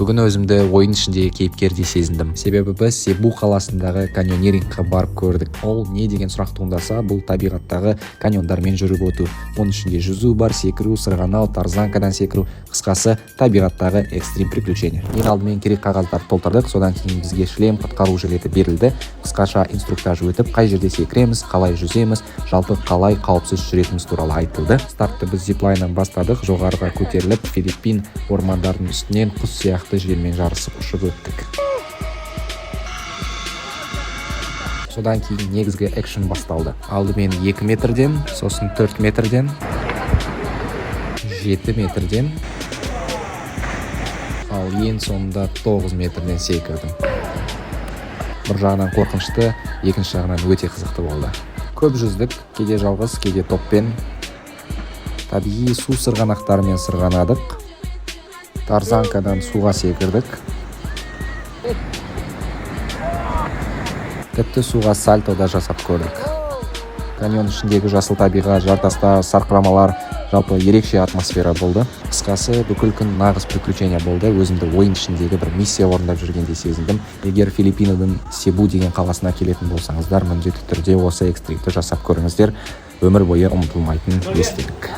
Бүгін өзімді ойын ішіндегі кейіпкердей сезіндім, себебі біз Себу қаласындағы каньонирингқа барып көрдік. Ол не деген сұрақ туындаса, бұл табиғаттағы каньондармен жүріп өту. Оның ішінде жүзу бар, секіру, сырғанау, тарзанкадан секіру, қысқасы, табиғаттағы экстрим приключения. Ең алдымен керек қағаздарды толтырдық. Содан кейін бізге шлем, құтқару жилеті берілді. Қысқаша инструктаж өтіп, қай жерде секіреміз, қалай жүземіз, жалпы қалай қауіпсіз жүретініміз туралы айтылды. Стартты біз зиплайннан бастадық. Жоғарыға көтеріліп, Филиппин ормандарының үстінен құс сияқты желмен жарысып ұшып өттік. Содан кейін негізгі экшн басталды. Алдымен 2 метрден, сосын 4 метрден, 7 метрден, ал ең соңында 9 метрден секірдім. Бір жағынан қорқынышты, екінші жағынан өте қызықты болды. Көп жүздік, кейде жалғыз, кейде топпен. Табиғи су сырғанақтарымен сырғанадық, тарзанкадан суға секірдік, тіпті суға сальто да жасап көрдік. Каньон ішіндегі жасыл табиғат, жартастар, сарқырамалар, жалпы ерекше атмосфера болды. Қысқасы, бүкіл күн нағыз приключения болды. Өзімді ойын ішіндегі бір миссия орындап жүргендей сезіндім. Егер Филиппинаның Себу деген қаласына келетін болсаңыздар, міндетті түрде осы экстримді жасап көріңіздер. Өмір бойы ұмытылмайтын естелік.